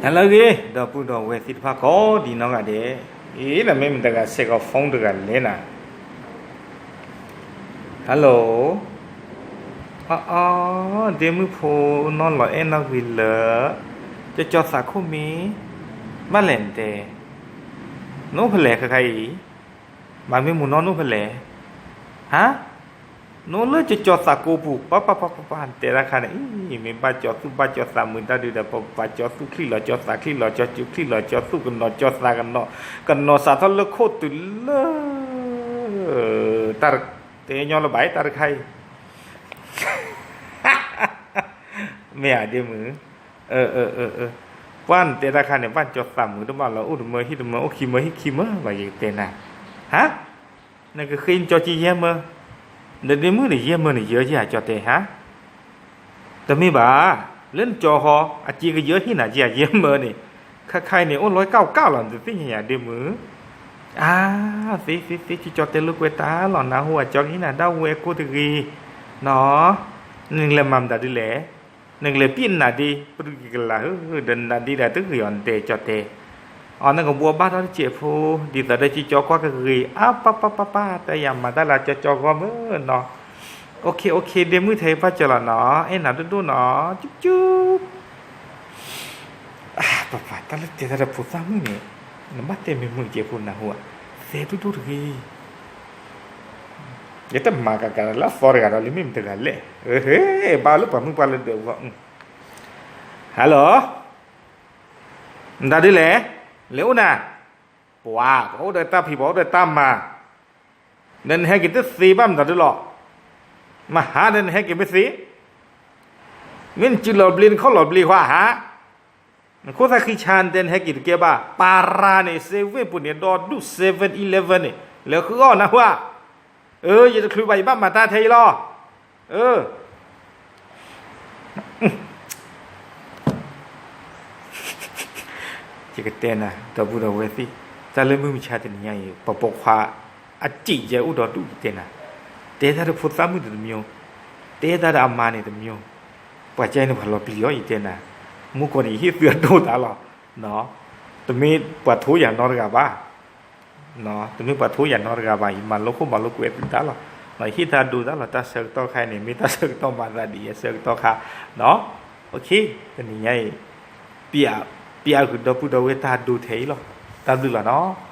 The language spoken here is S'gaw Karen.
ဟါလၢအဂ့ၤ ဒီပုၢ်ဒီဝဲၢ်သ့ၣ်တဖၣ်ကိးဒံးနီၢ်ဂၤဒဲး, အ့ နမ့ၢ်မတၤတဂၤစဲးကီး phone တဂၤလဲၣ်နၤ, hello, အအီ ဒ့မုၣ်ဖိနီၢ်လီၤအဲၣ်နီၢ်ဂ့ၤလၢာ်, ကၠီကၠီသးခိၣ်မ့ၢ်, ဘၣ်လဲၣ်နတဲ, နအိၣ်ဖဲလဲၣ်ခဲခါအံၤ, မၤမ့ၢ်မုၢ်နီၢ်နအိၣ်ဖဲလဲၣ်, ဟါ နအိၣ်လၢကၠီကၠီသးကိးပူၤ ပၢ်ပၢ်ပၢ်ပၢ်ပၢ် နတဲတၢ်ခါန့ၣ် အံၤ မ့ၢ်ဘၣ်ကၠီသူၣ်ဘၣ်ကၠီသးမုာ်တၢ်ဒုးဒီး ပပာ်ကၠီသူၣ်ချံလီၤ ကၠီသးချံလီၤ ကၠီစူၤချံလီၤ ကၠီသူၣ်ကနိး ကၠီသးကနိး ကနိးစးထီၣ်လၢခိၣ်တုၤလၢ တၢ်တဲညီလၢၤဘၣ် တၢ်တခါအံၤ မ့ၢ်ဧါ ဒ့မုၣ်, ပှၢ်နတဲတၢ်ခါန့ၣ် ဘၣ်ကၠီသးမုာ်တဘၣ်လီၤ အိၣ်တမၢဟံၣ်တမၢ အိၣ်ခံမၢဟံၣ်ခံမၢဘၣ် ယကတဲနၤ, ဟါ, နကဃ့နကၠီက့ယဲၢ်မၢ, နဒ့မုၣ်န့ၣ် ယဲၢ်မၢနယၢက့ဧါ ကၠီတဲဟါ, တမ့ၢ်ဘၣ်, လၢနကၠီဃီ အစ့ကယၢဟ့ၣ်နၤက့ဧါ ယဲၢ်မၢန့ၣ်, ခဲခါအံၤန့ၣ် အိၣ်လီၤကၣ်ကၣ်လီၤ နတသ့ၣ်ညါယၤ ဒ့မုၣ်, အါ, သ့သ့သ့ ကၠီတဲလိာ်ကွဲတၢ်လီၤ နၢ်ဟူဧါ ကၠီကဟ့ၣ်နၤဒၣ်ဝဲကိၢ်တဂ့ၤ, နီၢ်, နကလဲၤမၤမတၤဒ်လဲၣ် နကလဲၤပံၣ်နးဒ့ ပရူၢ်ကကလးဧၢ ဒီးနးဒ့ဒီးတဂ့ၤအီၤ နတဲကၠီတဲ, အီၤ နကဘှီဘၣ်ထီၣ်တစဲးဖိ, ဒ်သိးဒီးကၠီကၠီကွၢ်ကဂ့ၤ အါပၢ်ပၢ်ပၢ်ပၢ် တၢ်ယၤမၤတၢ်လၢကၠီကၠီဂီၢ်မုၢ်နီၢ်, အိၣ်ခ့ အိၣ်ခ့ ဒ့မုၣ်ထဲအံၤပၢ်စၢၤလီၤနီၢ် အဲၣ်နၤဒိၣ်ဒိၣ်နီၢ် ကၠူကၠူ ပပာ်တၢ်လၢတဲတၢ်ဒီးဖိသၣ်မုၣ်န့ၣ်, နဘၣ်တဲမ့ၢ်မုၢ်ကဲးဖိနၢ်ဟူဧါ, သဲဒိၣ်ဒိၣ်တဂ့ၤ, ယတမၤကကးလၢအသီတဂၤဒီးလံမ့ၢ်မတၤတဂၤလဲၣ်, ဘၣ်လၢပှၤမုၣ်ပှၢ်လၢဒၢးအဂီၢ်, hello, မတၤဒ်လဲၣ်, လဲၤအိၣ်နၤ, ပှၤ ပှၤအိၣ်ဒီးတၢ်ဖံး ပှၤအိၣ်ဒီးတၢ်မၤ ဒီးနဟဲက့ၤတသ့ဘၣ်မတၤဒ်လီၤ, မဟါဒီးနဟဲက့ၤမ့ၢ်သ့, မ့ၢ်နစုလီၤဘျ့နခီၣ်လီၤဘျ့ခွါဟါ, နခိၣ်သၣ်ဃံဆါနတဲနဟဲက့ၤတကဲဘၣ်, ပၤရၤန့ၣ် seven ပူၤန့ၣ် ဒီဒူၣ် seven eleven န့ၣ် လဲၤဃုအီၣ်နၢ်ဟူဧါ, အၢ ယတချုးဘၣ် ယဘၣ်မၤတၢ်ထဲအံၤလီၤ, အၢ ယကတဲနၤ ဒီပုၢ်ဒီဝဲၢ်သ့ၣ်, တၢ်လၢမုၢ်မဆါတနံၤညါအံၤ ပပိာ်ခွါ အစံးယဲအိၣ်ဒီးဒူၣ် ယတဲနၤ, တဲတၢ်ဒီးဖိသၣ်မုၣ်န့ၣ်တမျိုး, တဲတၢ်ဒီးအမါန့ၣ်တမျိုး, ပှၤကဲန့ၣ်ပှၤလီၤပျံၤအီၤ ယတဲနၤ, မူကီၢ်န့ၣ် ယဟ့ၣ်သုအဒိၣ်တၢ်လီၤ, တမ့ၢ်ပှၤထိယၤနီတဂၤဘၣ် တမ့ၢ်ပှၤထိယၤနီတဂၤဘၣ် ယမၤလိခိၣ်မၤလိကွဲးသုတၢ်လီၤ, ယဟ့ၣ်တၢ်ဒိတၢ်လီၤ တၢ်ဆၢကတီၢ်ခါအံၤန့ၣ် မ့ၢ်တၢ်ဆၢကတီၢ်မၤသးဒ်အံၤ ဆၢကတီၢ်ခါ, တနံၤညါအံၤ, ပျးဃုာ်ဒီပုၢ်ဒီဝဲၢ်တၢ်ဒိထဲအံၤလီၤ, တၢ်ဘျုးလီၤနီၤ.